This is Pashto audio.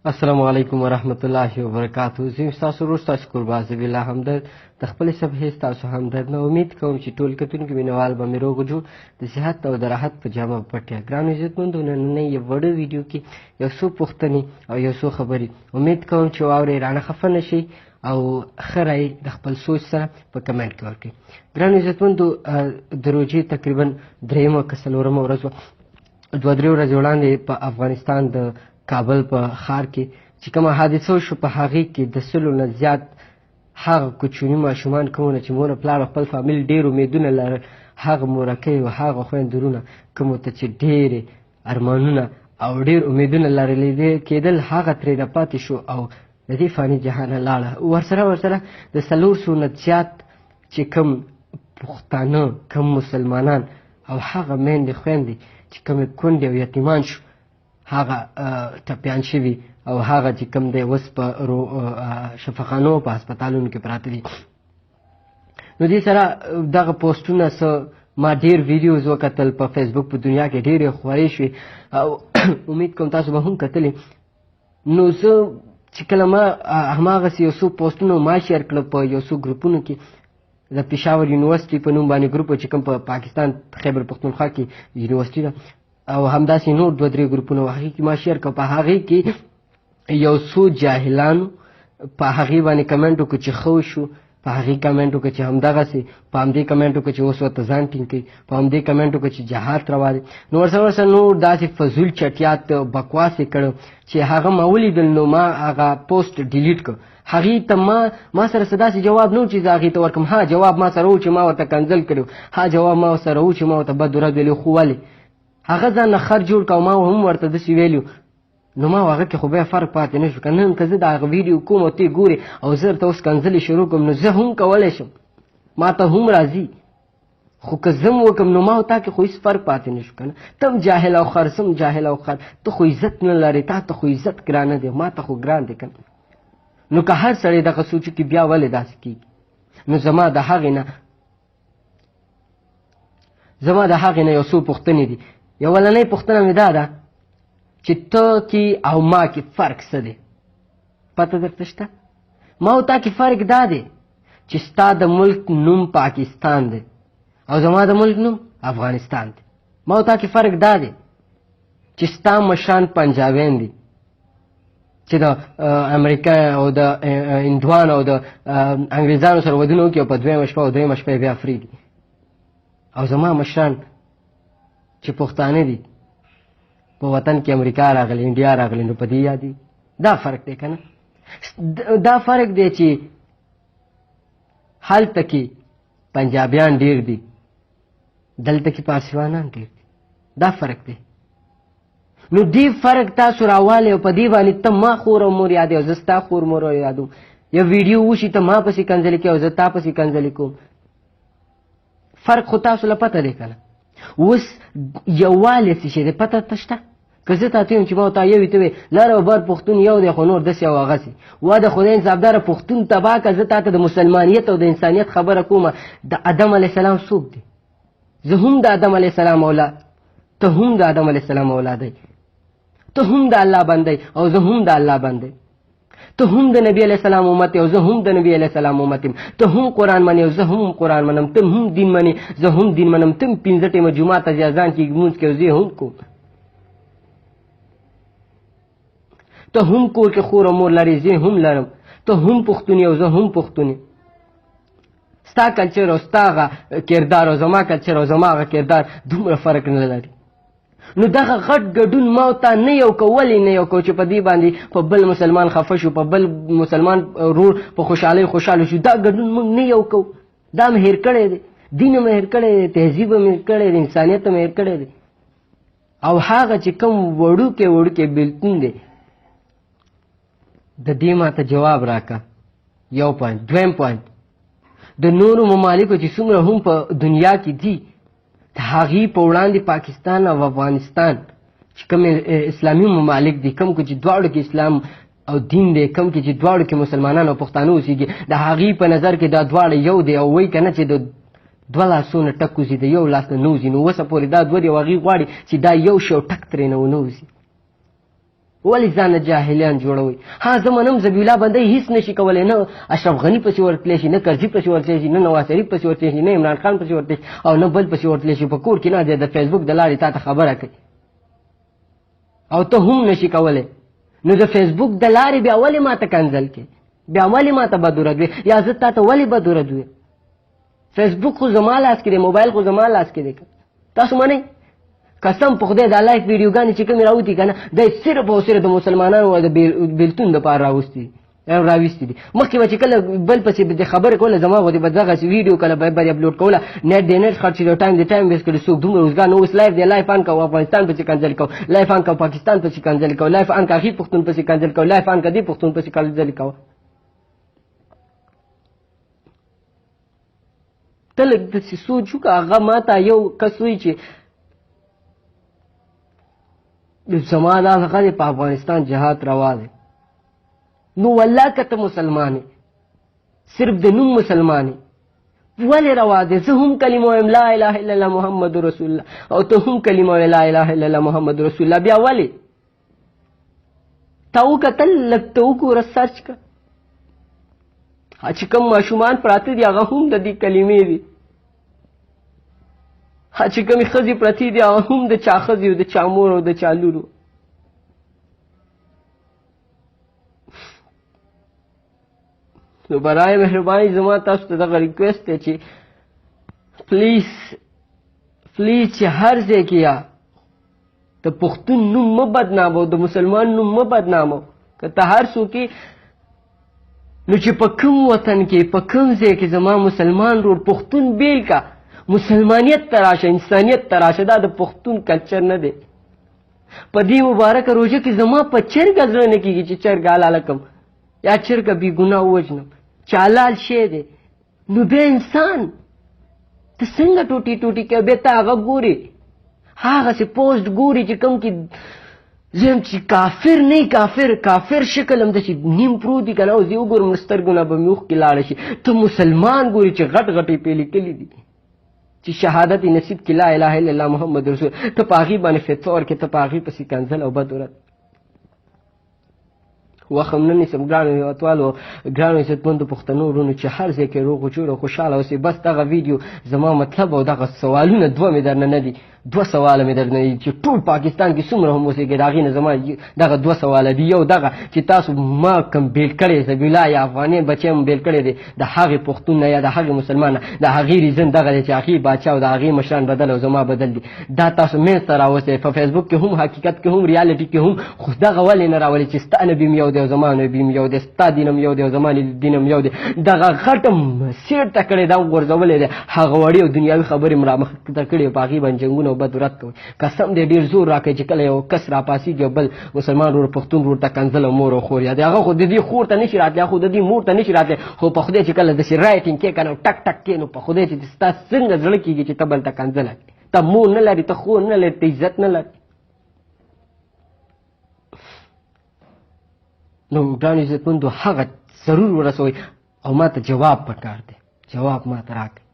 السلام علیکم ورحمت الله وبرکاته. زه یم ستاسو ورور، ستاسو کوربه ذبیح الله همدرد، د خپلې صفحې ستاسو همدرد نه. امید کوم چې ټول کتونکي مینوال به مې روغ جوړ، د صحت او د راحت په جامه پټ یا. ګرانو عزتمندو، نننۍ یو وړه ویډیو کې یو څو پوښتنې او یو څو خبرې، امید کوم چې واورئ، رانه خفه نه شئ او ښه رایې د خپل سوچ سره په کمنټ کې ورکړئ. ګرانو عزتمندو، د روژې تقریبا درېیمه که څلورمه ورځ وه. دوه درې ورځې وړاندې په افغانستان د کابل په ښار کې چې کومه حادثه وشو، په هغې کې د 100 نه زیات هغه کوچني ماشومان کومو نه چې مور او پلار خپل فامیل ډېر امیدونه لرل، هغه مورکۍ او هغه خویندې وروڼه کومو ته چې ډېرې ارمانونه او ډېر امیدونه لرل کېدل، هغه ترې نه پاتې شو او د دې فاني جهانه لاړه. ورسره د 400 نه زیات چې کوم پښتانه، کوم مسلمانان او هغه میندې خویندې چې کومې کونډې او یتیمان شو، هغه ټپیان شوي او هغه چې کوم دی اوس په شفاخانو، په هسپتالونو کې پراته دي. نو دې سره دغه پوسټونه څه ما ډېر ویډیوز وکتل په فیسبوک، په دنیا کې ډېرې خورې شوې او امید کوم تاسو به هم کتلې. نو زه چې کله ما هماغسې یو څو پوسټونه ما شیر کړل په یو څو ګروپونو کې، د پېښور یونیورسټي په نوم باندې ګروپ چې کوم په پاکستان خیبر پښتونخوا کې یونیورسټي ده، او همداسې نور دوه درې ګروپونه وو، هغې کې ما شیر کړ. په هغې کې یو څو جاهلانو په هغې باندې کمنټ وکړ چې ښه وشو، په هغې کمنټ وکړ چې همدغسې، په همدې کمنټ وکړ چې اوس ورته ځان ټینګ کړي، په همدې کمنټ وکړ چې جهاد روا دی. نو ورسره نور داسې فضول چټیات بکواس یې کړو چې هغه ما ولیدل، نو ما هغه پوسټ ډیلیټ کړ. هغې ته ما سره څه داسې جواب نه و چې زه هغې ته ورکړم. ها جواب ما سره و چې ما ورته کنځل کړی، ها جواب ما سره و چې ما ورته بد ورځ ویلي، خو ولې هغه ځان نه خر جوړ کړ او ما هم ورته داسې ویلي. نو ما هغه کې خو بیا فرق پاتې نه شو. که نن که زه د هغه ویډیو کوم او ته ګورې او زه درته اوس کنځلې شروع کوم، نو زه هم کولی شم، ما ته هم راځي، خو که زه هم وکړم نو ما او تا کې خو هېڅ فرق پاتې نه شو. که نه ته هم جاهل او خر، زه هم جاهل او خر، ته خو عزت نه لرې، تا ته خو عزت ګران نه دی، ما ته خو ګران دی. که نه نو که هر سړی دغه سوچ وکړي بیا ولې داسې کېږي؟ نو زما د هغې نه یو څو پوښتنې دي. یولنۍ پوښتنه مې دا ده چې ته کې او ما کې فرق څه دی؟ پته درته شته؟ ما او تا کې فرق دا دی چې ستا د ملک نوم پاکستان دی او زما د ملک نوم افغانستان دی. ما او تا کې فرق دا دی چې ستا مشران پنجابیان دي چې د امریکا او د هندوانو او د انګریزانو سره ودونه وکړي او په دویمه شپه او درېیمه شپه یې بیا پرېږدي، او زما مشران چې پښتانه دي په وطن کې امریکا راغلې، انډیا راغلې، نو په دې یادي. دا فرق دی که نه؟ دا فرق دی چې هلته کې پنجابیان ډېر دي، دلته کې پارسیوانان ډېر دي. دا فرق دی. نو دې فرق تاسو راوالی او په دې باندې ته ما خور او مور یادې او زه ستا خور مور یادوم. یو ویډیو وشي ته ما پسې کنځلې کوې او زه تا پسې کنځلې کوم. فرق خو تاسو له پته دی که نه؟ اوس یووالی څه شی دی پته ته شته؟ که زه تا ته وایم چې ما او تا یو یو، ته وایې لر او بر پښتون یو دی خو نور داسې او هغسې. وا د خدای انصافداره پښتون تباه که زه تا ته د مسلمانیت او د انسانیت خبره کومه. د ادم علیه السلام څوک دی؟ زه هم د ادم علیه السلام اولاد، ته هم د ادم علیه السلام اولاد یې، ته هم د الله بنده او زه هم د الله بنده، ته هم د نبی علیه السلام امت او زه هم د نبی علیه السلام امت یم، ته هم قرآن منې او زه هم قرآن منم، ته هم دین منې زه هم دین منم، ته هم پنځه ټیمه جومات ته ځې اذان کېږي لمونځ کوې زه هم کوم، ته هم کور کې خور او مور لرې زه هم لرم، ته هم پښتون یې او زه هم پښتون یم، ستا کلچر او ستا هغه کردار او زما کلچر او زما هغه کردار دومره فرق نه لري. نو دغه غټ ګډون ما او تا نه یو کو، ولې نه یو کو چې په دې باندې په بل مسلمان خفه شو، په بل مسلمان رور په خوشحالۍ خوشحاله شو؟ دا ګډون موږ نه یو کو، دا مې هېر کړی دی، دین مې هېر کړی دی، تهذیب مې هېر کړی دی، انسانیت مې هېر کړی دی. او هغه چې کوم وړوکی وړوکی بېلتون دی د دې ما ته جواب راکه. یو پوینټ. دویم پوینټ، د نورو ممالکو چې څومره هم په دنیا کې دي د هغې په وړاندې پاکستان او افغانستان چې کوم اسلامي ممالک دي، کوم کې چې دواړو کې اسلام او دین دی، کوم کې چې دواړو کې مسلمانان او پښتانه اوسېږي، د هغې په نظر کې دا دواړه یو دی او وایي که نه چې د دوه لاسونه ټک وځي د یو لاس نه نه وځي. نو اوسه پورې دا دوه دی او هغوی غواړي چې دا یو شی او ټک ترې نه ونه وځي. ولې ځان نه جاهلیان جوړوئ؟ ها زه منم ذبیح الله بنده هیڅ نشي کولی، نه اشرف غني پسې ورتلی شي، نه کرزي پسې ورتلی شي، نه نواز شریف پسې ورتلی شي، نه عمران خان پسې ورتلی شي او نه بل پسې ورتلی شي. په کور کې نه دی د فیسبوک د لارې تا ته خبره کوي او ته هم نشي کولی. نو د فیسبوک د لارې بیا ولې ما ته کنځل کې، بیا ولې ما ته بد ورځ وې، یا زه تا ته ولې بد ورځ وې؟ فیسبوک خو زما لاس کې دی، موبایل خو زما لاس کې دی. تاسو منئ؟ قسم په خدای دا لایف ویډیوګانې چې کومې راوتي که نه، دا صرف او صرف د مسلمانانو د بېلتون دپاره راوستي راوستي دي. مخکې به چې کله بل پسې د خبرې کوله، زما غوندې به دغسې ویډیو کله به یې اپلوډ کوله، نېټ دی نېټ خرڅ شي، ټایم دی ټایم ویسټ کړي. څوک دومره روزګار نه، اوس لایف دی، لایف آن کوه، افغانستان پسې کنځل کوه، لایف آن کوه، پاکستان پسې کنځل کوه، لایف آن که هغې پښتون پسې کنځل کوه، لایف آن که دې پښتون پسې کنځل کوه. ته لږ داسې سوچ وکړه. هغه ما ته یو کس وایي چې زما دا هغه دی په افغانستان جهاد روا دی. نو والله که ته مسلمان یې، صرف د نوم مسلمان یې، ولې روا دی؟ زه هم کلمه وایم لا اله الا الله محمد رسول الله، او ته هم کلمه وایې لا اله الا الله محمد رسول الله، بیا ولې؟ تا وکتل؟ لږ ته وګوره، سرچ کړه چې کوم ماشومان پراته دي هغه هم د دې کلمې دي، چې کومې ښځې پرتې دي هغه هم د چا ښځې او د چا مور او د چا لور. نو برای مهرباني زما تاسو ته دغه ریکویسټ دی چې پلیز پلیز چې هر ځای کې یا د پښتون نوم مه بدنامو، د مسلمان نوم مه بدنامو. که ته هر څوک نو چې په کوم وطن کې په کوم ځای کې زما مسلمان ورور پښتون بیل کا، مسلمانیت ته راشه، انسانیت ته راشه. دا د پښتون کلچر نه دی. په دې مبارکه روژه کې زما په چرګه زړه نه کېږي چې چرګه حلاله کړم یا چرګه بې ګناه ووژنم چې حلال شی دی. نو بیا انسان ته څنګه ټوټې ټوټې کوي؟ بیا ته هغه ګورې، هغسې پوسټ ګوري چې کوم کې زه چې کافر نه، کافر کافر شکل هم داسې نیم پروت دي که نه، اوس یې وګورم نو سترګو نه به مې اوښکې لاړه شي. ته مسلمان ګوري چې غټ غټ یې پرې لیکلي دي چې شهادت یې نصیب کړي لا اله الا الله محمد رسول، ته په هغې باندې فتوا ورکړې، ته په هغې پسې کنځل او بد ورد. وخت هم نه نیسم ګرانو هېوادوالو، ګرانو عزتمندو پښتنو وروڼو چې هر ځای کې روغ جوړ او خوشحاله اوسئ. بس دغه ویډیو زما مطلب او دغه سوالونه دوه مې درنه نه دي، دوه سواله مې درنه دي چې ټول پاکستان کې څومره هم اوسېږئ د هغې نه زما دغه دوه سواله دي. یو دغه چې تاسو ما کوم بېل کړی ذبیح الله یا افغاني بچی مو بېل کړی دی د هغې پښتون نه یا د هغې مسلمان نه، د هغې ریزن دغه دی چې هغې باچا او د هغې مشران بدل او زما بدل دي. دا تاسو منځ ته راوستئ په فیسبوک کې هم، حقیقت کې هم، ریالټي کې هم، خو دغه ولې نه راولي چې ستا نبي هم یو دی او زما نبي هم یو دی، ستا دین هم یو دی او زما دین هم یو دی. دغه غټ سیټ ته کړی دا غورځولی دی، هغه وړې او دنیاوي خبرې هم رامخته کړې، په هغې باندې جنګونه او بد رد کوي. قسم دی ډېر زور راکوي چې کله یو کس راپاڅېږي او بل مسلمان ورور پښتون ورور ته کنځل او مور او خور یادوي، هغه خو د دې خور ته نشي راتلی، هغه خو د دې مور ته نشي راتلی، خو په خدای چې کله داسې رایټینګ کې که نه ټک ټک کې، نو په خدای چې ستا څنګه زړه کېږي چې ته بل ته کنځل کړې، ته مور نه لري، ته خور نه لري، ته عزت نه لري. نو ګرانو عزتمندو هغه ضرور ورسوئ او ما ته جواب پکار دی، جواب ما ته راکړئ.